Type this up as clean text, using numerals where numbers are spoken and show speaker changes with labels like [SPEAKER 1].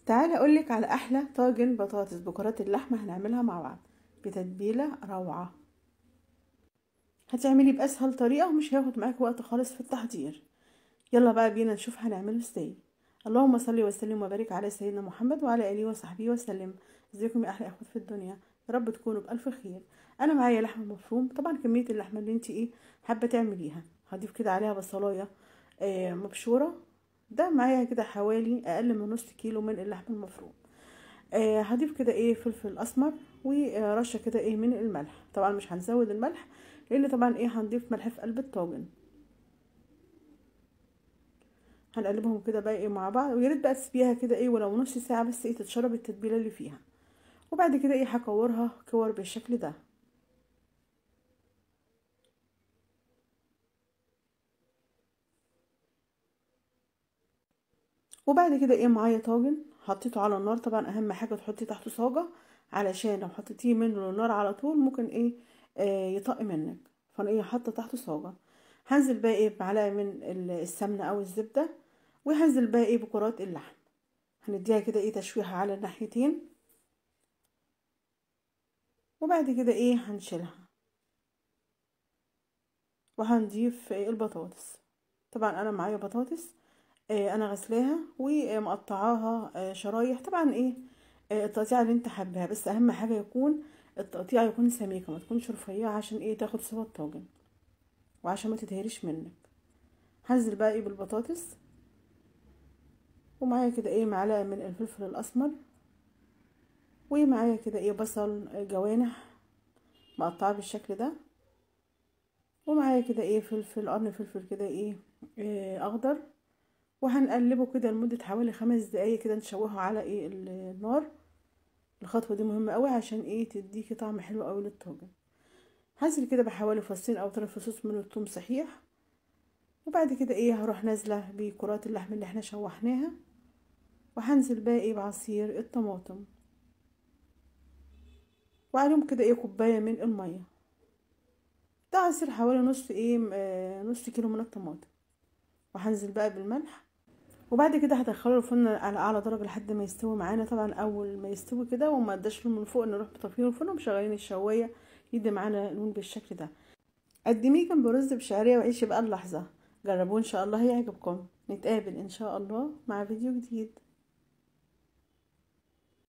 [SPEAKER 1] تعالى اقولك على احلى طاجن بطاطس بكرات اللحمة هنعملها مع بعض بتتبيله روعه. هتعملي باسهل طريقه ومش هياخد معاك وقت خالص في التحضير. يلا بقى بينا نشوف هنعمله ازاي. اللهم صل وسلم وبارك على سيدنا محمد وعلى اله وصحبه وسلم. ازيكم يا احلى اخوات في الدنيا، يا رب تكونوا بالف خير. انا معايا لحمه مفروم، طبعا كمية اللحمة اللي انت حابة تعمليها. هضيف كده عليها بصلايه مبشوره، ده معايا كده حوالي اقل من نص كيلو من اللحم المفروم. هضيف كده فلفل اسمر ورشه كده من الملح. طبعا مش هنزود الملح لان طبعا هنضيف ملح في قلب الطاجن. هنقلبهم كده بقى مع بعض، ويا ريت بقى تسيبيها كده ولو نص ساعة بس تتشرب التتبيله اللي فيها. وبعد كده هكورها كور بالشكل ده. وبعد كده معايا طاجن حطيته على النار. طبعا اهم حاجة تحطي تحته صاجه، علشان لو حطيتيه منه للنار على طول ممكن يطق منك. فانا حاطه تحته صاجه. هنزل بقى بمعلقه من السمنة او الزبدة، وهنزل بقى بكرات اللحم. هنديها كده تشويحه على الناحيتين. وبعد كده هنشيلها وهنضيف البطاطس. طبعا انا معايا بطاطس انا غسلاها ومقطعاها شرايح. طبعا التقطيعه اللي انت حباها، بس اهم حاجة يكون التقطيعه يكون سميكة، ما تكونش رفيعة عشان تاخد سوا الطاجن وعشان ما تتهريش منك. هنزل بقى بالبطاطس، ومعايا كده معلقه من الفلفل الاسمر، ومعايا كده بصل جوانح مقطعه بالشكل ده، ومعايا كده فلفل قرن فلفل كده اخضر. وهنقلبه كده لمدة حوالي 5 دقايق كده، نشوحه على النار. الخطوة دي مهمة قوي عشان تديكي طعم حلو قوي للطاجن. هنزل كده بحوالي فصين او 3 فصوص من الثوم صحيح. وبعد كده هروح نازله بكرات اللحم اللي احنا شوحناها، وهنزل بقى بعصير الطماطم، وعليهم كده كوباية من المية. ده عصير حوالي نص نص كيلو من الطماطم. وهنزل بقى بالملح. وبعد كده هدخله الفرن على اعلى درجه لحد ما يستوي معانا. طبعا اول ما يستوي كده وما اداش لون من فوق نروح مطفيين الفرن ومشغلين الشوايه يدي معانا لون بالشكل ده. قدميه جنب رز بشعريه وعيشي بقى اللحظة. جربوه ان شاء الله هيعجبكم. نتقابل ان شاء الله مع فيديو جديد.